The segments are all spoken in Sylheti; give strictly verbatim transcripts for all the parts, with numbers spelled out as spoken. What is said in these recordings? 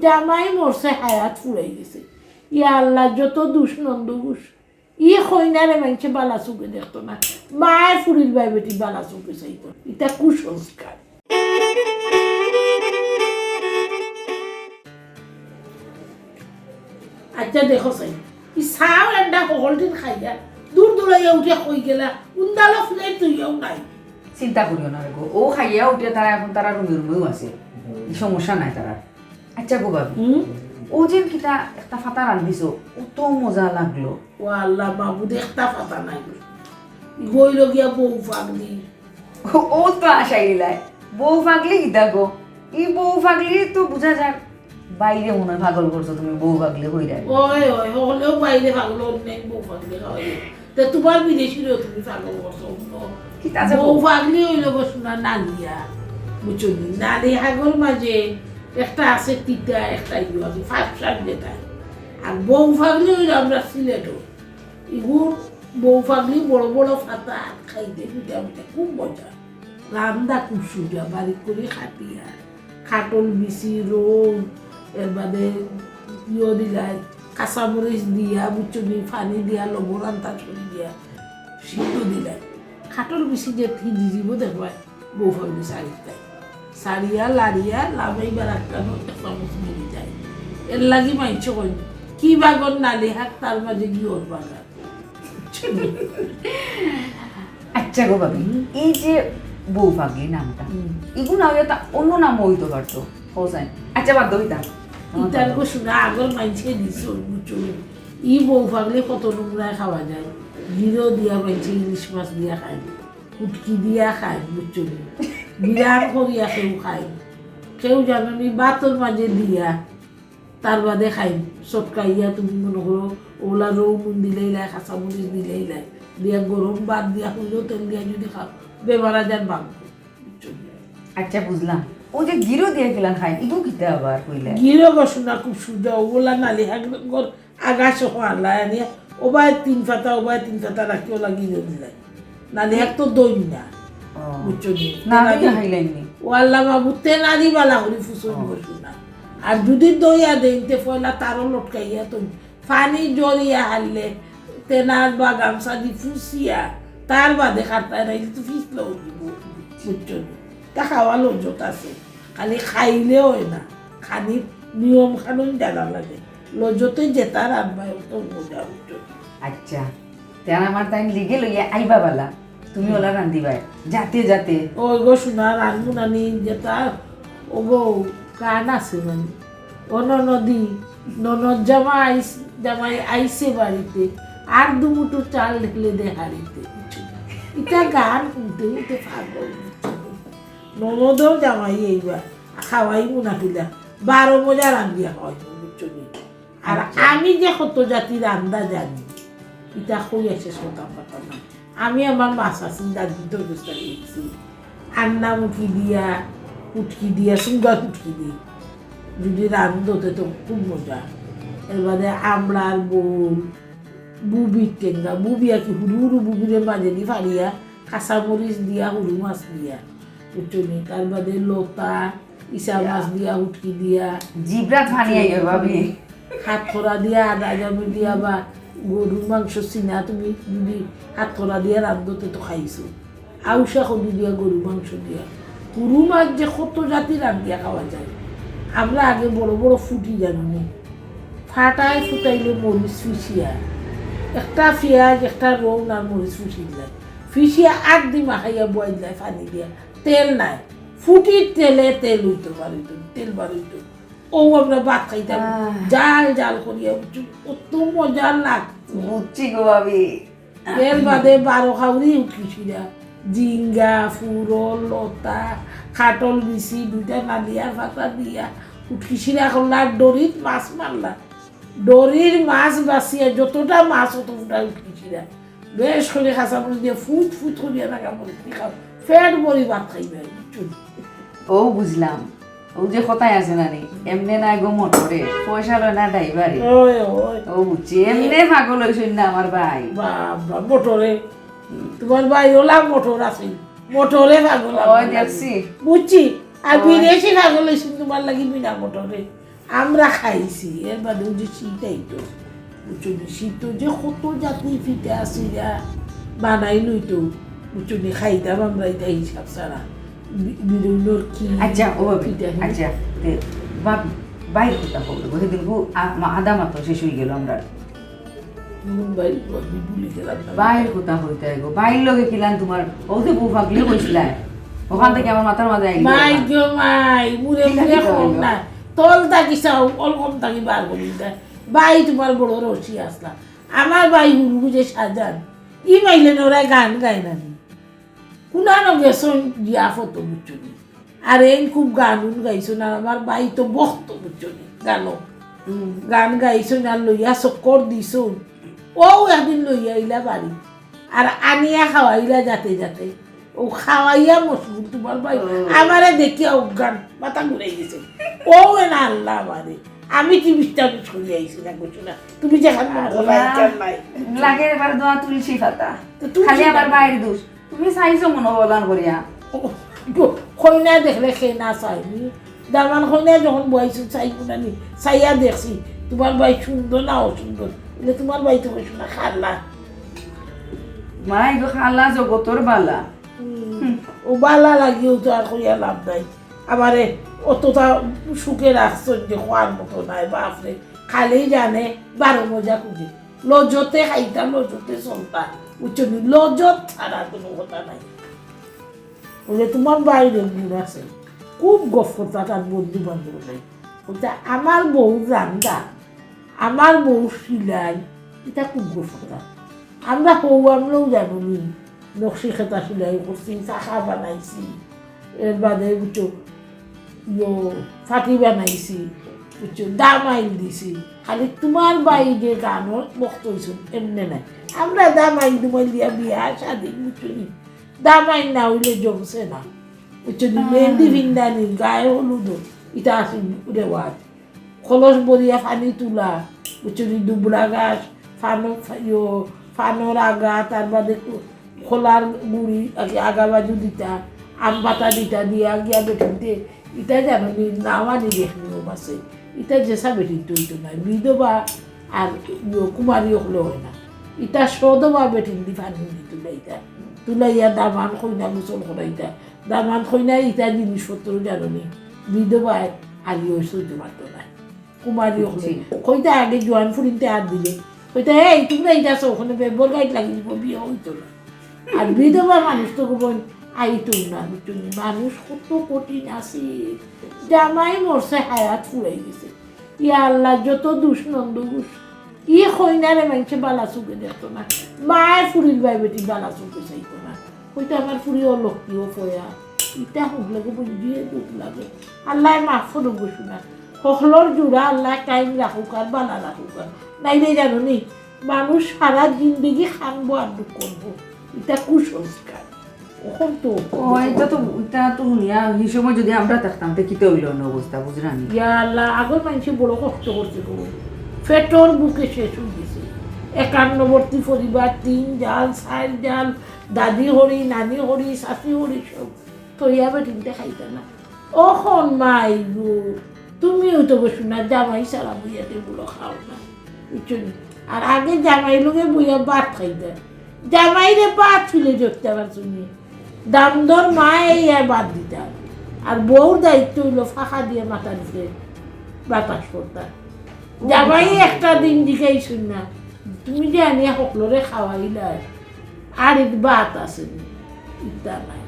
জামাই মরছে, হায়াত ফুরাই গেছে। ইয়া আল্লাহ, যত দুষ নন্দকুশ। ই কইনারে মাইনষে বালা চউখে দেখতো না, মায় ফুড়ির বায় বেটি বালা চউখে চাইতো, ইটা কুসংস্কার। আচ্ছা দেখো চাই, ই চাও এন্ডা হকলদিন খাইয়া দূর দূরাইয়া উঠিয়া কই গেলা, উন্দালো ফিরাই তুইও নাই। চিন্তা করিও না রে গো, অউ খাইয়া উঠিয়া তারা এখন তারা রুমে রুমেউ আছে, ই সমস্যা নাই তারার। আচ্ছা গো ভাবি, হুম? অউ যে কিতা একটা ফাতা রান্ধিছো, অত মজা লাগলো। ও আল্লাহ, বাবু দেখতা ফাতা নাই গো। ইগো অইলো গিয়া বউ ফাগলি। ও, ও তো আশাই দিলাই। বউ ফাগলি কিতা গো? ই বউ ফাগলি তো বুঝা যায়। বাইরে মনে হয় পাগল করছো তুমি, বউ ফাগলি কইরায়। ওই, ওই, হলেও বাইরে পাগল, অন্য বউ ফাগলি খাওয়াই। তে তোমার বিদেশিরেও তুমি পাগল করছো, অন্য। কিতা যে বউ বউ? ফাগলি অইলো গো সোনা নালিয়া। বুঝছো নি? নালি হাগর মাঝে একটা আছে তিতা, একটা ইয়ে আছে, ফাঁস ফাঁস যেটা। আর বউ ফাগলি অইলো আমরা সিলেটও। ইগুর বউ ফাগলি বড় বড় ফাতা খাইতে পিঠা পিঠা খুব মজা। রান্দা খুব সুজা, বারিক করি কাটিয়া। কাটল বিচি, রউল, এর বাদে ইয়ো দিলাই, কাঁচামরিচ দিয়া, বুঝছো নি, পানি দিয়া, লবণ আন্তাজ করি দিয়া, সিদ্ধ দিলাই। কাটল বিচি যে কি দিজিব দেখবায়, বউ ফাগলি সারিতাই। সারিয়া, লাড়িয়া, লামাইবার আটকানো, এক চামচ মিলি যায়। এর লাগি মাইনষে কইন, কি বাগর নালি হাক, তার মাঝে কি ওর বাগান। আচ্ছা গো ভাবি, হুম। এই যে বউ ফাগলি নামটা, হুম। ইগু না অইয়া তা অন্য নাম অইতো পারতো, হোসেন। আচ্ছা, বাদ দাও ইতা। ইতার গো সোনা আগর মাইনষে দিছো, বুঝছো? ই বউ ফাগলি কত নোংরায় খাওয়া যায়। গিরো দিয়া মাইনষে ইলিশ মাছ দিয়া খায়, কুটকি দিয়া খায়, বুঝছো নি? বিরান করিয়া কেউ খায়। কেউ জানো নি, ভাতর মাঝে দিয়া, তার বাদে খাই। চটকাইয়া তুমি মনে করো, ওলা রৌ নুন দিলেই লাই, কাঁচামরিচ দিলেই লাই, দিয়া গরম ভাত দিয়া, হুইলো তেল দিয়া যদি খাও, বেমার আজার ভাঙবো। বুঝছো নি? আচ্ছা, বুঝলাম। অউ যে গিরো দিয়া কিলান খাইন, ইগু কিতা আবার কইলা? গিরো গো সোনা খুব সুজা, ওলা নালি হাগর আগা সহ আনলা আনিয়া, ওবায় তিন ফাতা, ওবায় তিন ফাতা রাখি ওলা গিরো দিলাই। নালি এক তো দই না। ও। বুঝছো নি? না, তেনালি দই খাইলাই নি। ও আল্লাহ বাবু, তেনালি বালা করি ফুসুন ও। বসু না। আর যদি দইয়া দেইন, তে পয়লা তারও লটকাইয়া তো পানি জড়িয়া হারলে, তেনার বা গামছা দি ফুসিয়া, তার বাদে খারতায় নাইলে তো ফিসলা উঠিব। বুঝছো নি? তা খাওয়া লজ্জত আছে। খালি খাইলে অয় না, খালি নিয়ম কানুন জানা লাগে। লজ্জতে যেতা রানবায় অত মজা অইতো। আচ্ছা, তে আর আমার তাইন লিগে লইয়া আইবা বালা, তুমি হুম। ওলা রান্ধিবায়, যাতে যাতে। ওই গো সোনা, রানমু নানি যেতা, ও গো, গান আছে মানে। ও ননদি, ননদ জামাই, জামাই আইছে বাড়িতে, আর দুমুঠো চাল ঢেলে দে হাড়িতে। ইতা গান হুনতে হুনতে পাগল। ননদও জামাই এইবার, খাওয়াইমু না কিলা, বারো মজা রান্ধিয়া খাওয়াইমু, বুঝছো নি? আর আচ্ছা। আমি যে কত জাতি রান্দা জানি, ইতা কইয়া শেষ করতাম পারতাম না। আমি আমার মাছ আছি, দাদি তো বুঝতে গেছি। আন্না মুখি দিয়া, ফুটকি দিয়া, সুন্দর ফুটকি দি। যদি রান্ধো তে তো খুব মজা। এর বাদে আমড়ার বউল, বুবির টেঙ্গা, বুবি আর কি হুরু হুরু বুবিরে মাঝে দি ফাড়িয়া, কাঁচামরিচ দিয়া, হুরু মাছ দিয়া, বুঝছো নি? তার বাদে লতা, ইছা মাছ দিয়া, হুটকি দিয়া, জিব্রাত পানি আইও ভাবি। হাত খরা দিয়া, আদা জামি দিয়া বা গরুর মাংস সিনা তুমি যদি হাত খরা দিয়া রান্ধো তে তো খাইছো। আউশা কদু দিয়া, গরু মাংস দিয়া। হুরু মাছ যে কত জাতি রান্ধিয়া খাওয়া যায়। আমরা আগে বড় বড় ফুটি জানো নি? ফাটায় ফুটাইলে মরিচ ফিসিয়া। একটা পিয়াজ, একটা রউন আর মরিচ ফিসিলাই। ফিসিয়া আগ দি মাখাইয়া বয়াই দিলাই পানি দিয়া। তেল নাই। ফুটির তেলে তেল অইতো, বার অইতো, তেল বার অইতো। ও আমরা ভাত খাইতাম। আহ। জাল জাল করিয়া, বুঝছো? কত মজা লাগতো। বুঝছি গো ভাবি। এর বাদে বারো খাউরি হুটকি শিরা, জিঙ্গা, ফুরল, লতা, কাটল বিচি, দুইটা নালিয়ার ফাতা দিয়া হুটকি শিরা করলা, আর ডরিত মাছ মারলা। ডরির মাছ বাছিয়া যতটা মাছ অত ফুটা হুটকি শিরা। বেশ করি কাঁচামরিচ দিয়া ফুট ফুট করিয়া নাগা মরিচ দি খাও। পেট ভরি ভাত খাইবায়, বুঝছো? ও বুঝলাম। ও যে কথায় আছে না নি, এমনে না গো মোটরে, পয়সা লয় না ড্রাইভারে। ওই, ওই। ও বুঝছি, এমনে পাগল অইছইন না আমার ভাই। বাবা, মোটরে। তোমার ভাই ওলা মোটর আছে, মোটরে পাগল ওই আমার লাগি। দেখছি। বুঝছি, আর ও। বিদেশি পাগল অইছইন তোমার লাগি বিনা মোটরে। আমরা খাইছি, এর বাদেও যে শীত আইতো, বুঝছো নি? শীত যে কত জাতি পিঠা আছিল, বানাই লইতো, বুঝছো নি? খাইতাম আমরা ইতা হিসাব ছাড়া। বি-, বিরুনোর কি আচ্ছা, ও ভাবি, পিঠা নি? আচ্ছা, তে ভাবি, বাইর কথা কইলো, সেদিন গো, আ-, মা-, আদা মাত্র শেষ হয়ে গেল আমরা। হুম, ভাই, আমি ভুলে গেলাম না। বাইর কথা কইতে গো, বাইর লগে কিলান তোমার, ও তো বউ পাগলি কইছিলা। ওখান থেকে আমার মাথার মাঝে আইলো। মাই গো মাই, মুরে কিলা মুরে কিলা কম হইলো? না। তল থাকি চাও, অলকম থাকি বার করি দেয়। ভাই তোমার বড় রশি আসলা। আমার ভাই হুরু যে সাজান, ই মাইলে নোরা গান গায় না নি। কুনানো গেছন জিয়াফত বুঝছো নি। আর এইন খুব গান উন গাইছন, আর আমার ভাই তো বখত বুঝছো নি, গানো। হুম। গান গাইছন আর লইয়া চক্কর দিছন। ও একদিন লইয়া আইলা বাড়ি। আর আনিয়া খাওয়াইলা যাতে যাতে। ও খাওয়াইয়া মশগুল তোমার ভাই। ও। আমারে দেখিয়া অজ্ঞান, মাথা ঘুরাই গেছে। ও এনা আল্লাহ আমারে। আমি কি বিস্তারিত করিয়া আইছি না, বুঝছো না? তুমি যেখান মনে করো, আল্লাহ। একখান নাই। লাগে এবার দোয়া তুলসী পাতা। তো তুলসী খালি আমার পাতা। ভাইর দোষ। তুমি চাইছো মনে অলান করিয়া। ও, গো, কইনা দেখলে খে না চাইনি। দামান কইনা যখন বইছো চাইবো না নি, চাইয়া দেখছি, তোমার ভাই সুন্দর না অসুন্দর। বলে, তোমার ভাই তো কইছো না, খালা। মাই গো, খালা জগতর বালা। হুম, ও বালা লাগিও তো আর কইয়া লাভ নাই। আমারে অতটা সুখে রাখছো যে খোয়ার মতো নাই, বাপরে। খালি জানে বারো মজা খুঁজে। লজতে খাইতা, লজতে চলতা। বুঝছো নি? লজত ছাড়া কোনো কথা নাই। বলে, তোমার বাইরে গুণ আছে। খুব গফ করতা তার বন্ধু বান্ধব নাই। বলতে, আমার বউ রান্দা, আমার বউ সিলাই, এটা খুব গফ করতা। আমরা হউ, আমরাও জানো নি, নকশি খেতা সিলাই করছি, চাকা বানাইছি, এর বাদে বুঝছো, ইয়ো, ফাটি বানাইছি, বুঝছো, দামাইল দিছি। খালি তোমার ভাই যে গানো বখত হইছন, এমনে নাই। আমরা দামাইল দুমাইল দিয়া বিয়া শাদি, বুঝছো নি? দামাইল না হইলে জমছে না, বুঝছো নি? মেহেন্দি ভিন্দানি, গায়ে হলুদ, এটা আছে রেওয়াজ। কলস ভরিয়া পানি তুলা, বুঝছো নি? দুবরা ঘাস, ফানো, ইয়ো, ফানোর আগা, তার বাদে কু-, কলার গুড়ি, আগে আগা বাজু দিতা, আম পাতা দিতা, দিয়া গিয়া বেটিনতে, ইটা জানো নি, নাওয়ানি এক নিয়ম আছে। ইটা যেসা বেটিনতে হইতো না, বিধবা আর ইয়ো, কুমারী হকলে হয় না। ইটা সধবা বেটিন দি পানি দি তুলাইতা, তুলাইয়া দামান কইনা গোসল করাইতা, দামান কইনা ইতা জিনিসপত্র জানো নি, বিধবায় আর ইয়ো সইতে পারতো না। কুমারী হকলে। বুঝছি। কইতা আগে জোয়ান ফুরিনতে আর দিলে। কইতা, "এই, তোমরা ইটা আছো, ওখানে বেবর গাইড লাগি দিব, বিয়া হইতো না।" আর বিধবা মানুষ তো গোপন আইতো না, বুঝছো নি? মানুষ কত কঠিন আছে। জামাই মরছে, হায়াত ফুরাই গেছে। ইয়া আল্লাহ, যত দুষ নন্দ ঘোষ। ই কইনারে মানষে বালা চোখে দেখতো না। মায় ফুরির বাই বেটি বালা চোখে চাইতো না। কইতা আমার ফুরি অলক্ষ্মী, অপয়া। ইটা হুনলে গো বুঝিয়ে দুখ লাগে। আল্লাহ মাফ করুক গো সোনা। হকলর জোড়া আল্লাহ কায়েম রাখুক আর বালা রাখুক আর। নাইলে জানো নি, মানুষ সারা জিন্দেগি খানবো আর দুঃখ করবো। ইটা কুসংস্কার। অখন তো ও, ইটা তো, ইটা তো হুনিয়া, হি সময় যদি আমরা থাকতাম, তে কিতা হইলো অন্য অবস্থা, বুঝরা নি? ইয়া আল্লাহ, আগর মানষে বড় কষ্ট করছে গো। পেটর ভুকে শেষ হয়ে গেছে। একান্নবর্তী পরিবার, তিন জাল, চার জাল, দাদি হরি, নানি হরি, শাশি হরি সব। তৈয়া বেটিনতে খাইতা না। অখন মাই গো, তুমিও তো বসো না, জামাই সারা বইয়া টেবুলো খাও না, বুঝছো নি? আর আগে জামাই লগে বইয়া ভাত খাইতা, জামাইরে ভাত তুলে ধরতে পারছো নি? দামদর মায় এই আর ভাত দিতা, আর বউর দায়িত্ব হইলো ফাঁকা দিয়ে মাথা দিতে বাতাস করতা। জামাই একটা দিন জিগাইছইন না, তুমি যে আনিয়া হকলরে খাওয়াইলায়, আর এক ভাত আছে নি? ইতা নাই।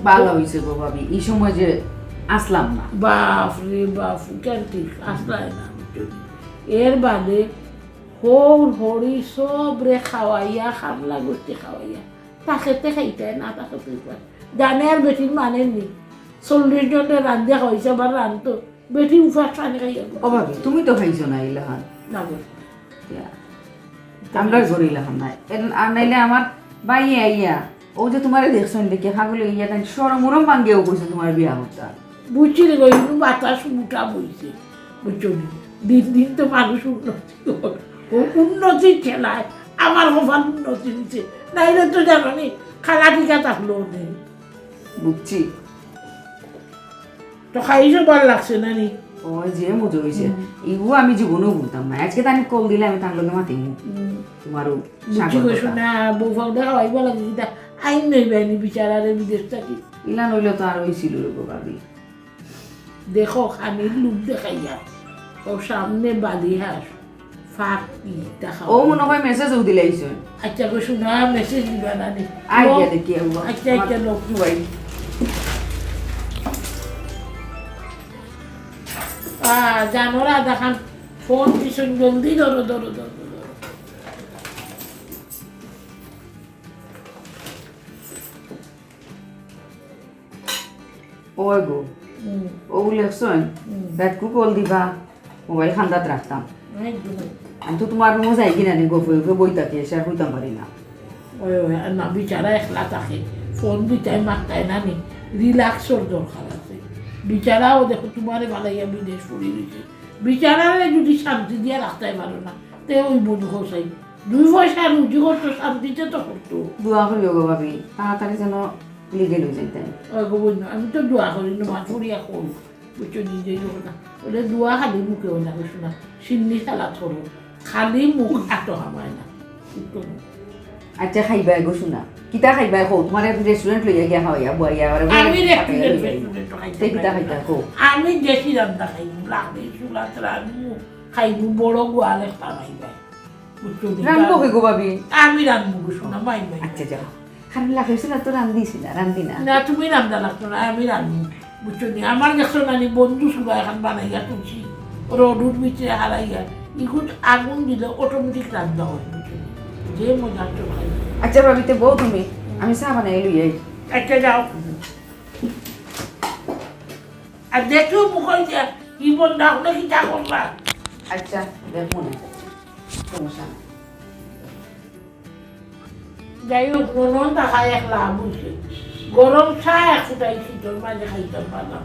ভালা হইছে গো ভাবি, ই সময় যে আসলাম না। বাপ রে বাপ, কেন ঠিক আসলাই না, বুঝছো নি? এর বাদে হৌর হরি সব রে খাওয়াইয়া, খামলা গোষ্ঠী খাওয়াইয়া, তাকে তে খাইতে না, তাকে তুই পার। জানে আর বেটির মানে নি, চল্লিশ জনরে রান্ধিয়া খাওয়াইছে, আবার রান্ধতো। বেটি উপাস পানি খাইয়া গো। ও ভাবি, তুমি তো খাইছো না ইলাখান। না গো। ইয়া। আমরা ঘরে ইলাখান নাই। এর, আর নাইলে আমার ভাইয়ে আইয়া, ও যে তোমারে দেখছইন দেখে, হাগলে ইয়া তাই শরম উরম ভাঙ্গিয়াও কইছে তোমার বিয়া হতা। বুঝছি রে গো, ইনু বাতাস উল্টা বইছে। বুঝছো নি? দিন দিন তো মানুষ উন্নতি করে। ও উন্নতির ঠেলায় আমার কপাল উন্নতি হইছে। নাইলে তো জানো নি, খালা টিকা থাকলো নেই। বুঝছি। তো খাইছো, ভালা লাগছে না নি? ও, যে মজা অইছে। হুম। ইগু আমি জীবনেও ভুলতাম না। আজকে তানি কল দিলে আমি তার লগে মাতিমু। হুম। তোমারও বুঝছি স্বাগত গো কথা। শোনা, বউ ফাউডা খাওয়াইবা লাগে কিতা? আইন নই বাইনি বিচারারে বিদেশ থাকি। ইলা নইলে তো আর অইছিল রে গো ভাবি। দেখো, খানির লোভ দেখাইয়া। ও সামনে বালি হাস। ফাঁক কি, তা খাও। ও মনে হয় মেসেজও দিলাইছে। আচ্ছা গো শোনা, মেসেজ দিবা না নি? আই ও, গিয়া দেখি, আল্লাহ। আচ্ছা, আচ্ছা, আমার লোক। জুয়াই। আ, জানো রাধা খান, ফোন দিছইন, জলদি ধরো, ধরো, ধরো, ধরো। ওই গো, হুম। ও লেখছইন, হুম। রাইতকু কল দিবা, মোবাইল কান্দাত রাখতাম। একদম। আমি তো তোমার রুমো যাই কিনা নি, গফে গফে বই থাকি, এসে আর কইতাম পারি না। ওই, ওই, আর না, বিচারা একলা থাকে, ফোন দিতায় মাততায় না নি, রিল্যাক্সর দরকার আছে। বিচারাও দেখো, তোমারে ফালাইয়া বিদেশ পড়ি রইছে। বিচারারে যদি শান্তি দিয়া রাখতায় পারো না, তে ওই মনে হোসাই। দুই পয়সা রুজি করতো, শান্তিতে তো করতো। দোয়া করিও গো ভাবি, তাড়াতাড়ি যেন লিগে লই যাইতেন। ওই গো বইন, আমি তো দোয়া করি, নমাজ পড়িয়া কই। বুঝছো, নিজেই করো না। ওটা দোয়া খালি মুখে হয় না, বুঝছো না? সিন্নি সালাত করো। খালি মুখ আটো হামায় না। বুঝছো না? আচ্ছা, খাইবায় গো শোনা। কিতা খাইবায় কও? তোমার এক রেস্টুরেন্ট লইয়া গিয়া খাওয়াইয়া, বুয়াইয়া, আবার আমি রেস্টুরেন্ট, রেস্টুরেন্ট তো খাইতাম তে কিতা পারি না। খাইতা কও? আমি দেশি রান্না খাইমু, লাকড়ি চুলাত রানমু, খাইমু, বড় গোয়াল একটা খাইবায়। বুঝছো নি? রানবো কে গো ভাবি? আমি রানবো গো শোনা, মাই মাই। আচ্ছা, যাও। কারণ লাকড়ি চুলাত তো রান্দিছি না, রান্দি না। না, তুমি রান্দা লাগতো না, আমি রানবো। বুঝছো নি? আমার দেখছো না নি, বন্ধু চুলা এখন বানাইয়া তুলছি। রডুর ভিতরে হারাইয়া। ইগুত আগুন দিলে অটোমেটিক রান্দা হয়, বুঝছো নি? যে মজার তরকারি। আচ্ছা ভাবি, তে বও তুমি, আমি চা বানাই লই আই। আচ্ছা, যাও। আর দেখো মুখই দিয়া, কি বন্ধা হলে কি চা করবা? আচ্ছা, দেখবো না। সমস্যা নাই। যাই হোক, ননদ থাকায় এক লাভ হইছে। গরম চা এক ফুটাই শীতর মাঝে খাইতাম পারলাম।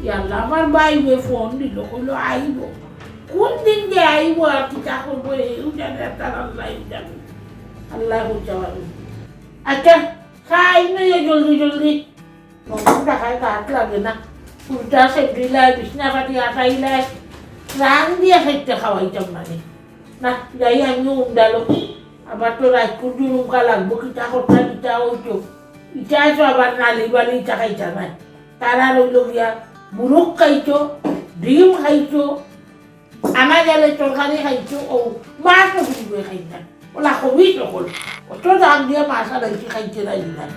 ইয়াল্লা, আমার ভাইয়ে ফোন দিল, কইলো, "আইব।" কোন দিন যে আইব আর কিতা করব, এইও জানে, আর তার আল্লাহ জানে। আল্লাহ বুঝতে পারবে। আচ্ছা, খাই নাই জলদি জলদি। নতুন টাকায় গাত লাগে না। উল্টা সেন্ডিলাই, বিছনা পাতি আটাইলাই, রান দিয়া খাইতে খাওয়াইতাম মানে। না, যাই আমিও উন্ডালো। আবার তো রাইতকুর জুরুমকা লাগবো, কিতা করতা, কিতা হইতো। ইটায় তো আবার নালি বালি ইটা খাইতা নাই। তারা রইল গিয়া মুরগ খাইতো, ডিম খাইতো, আনা গেলে তরকারি খাইতো, ও মাছও বুঝবে খাই না। ওলা কবি সকল। অত দাম দিয়া মাছ আর বেশি খাইতে নাই না।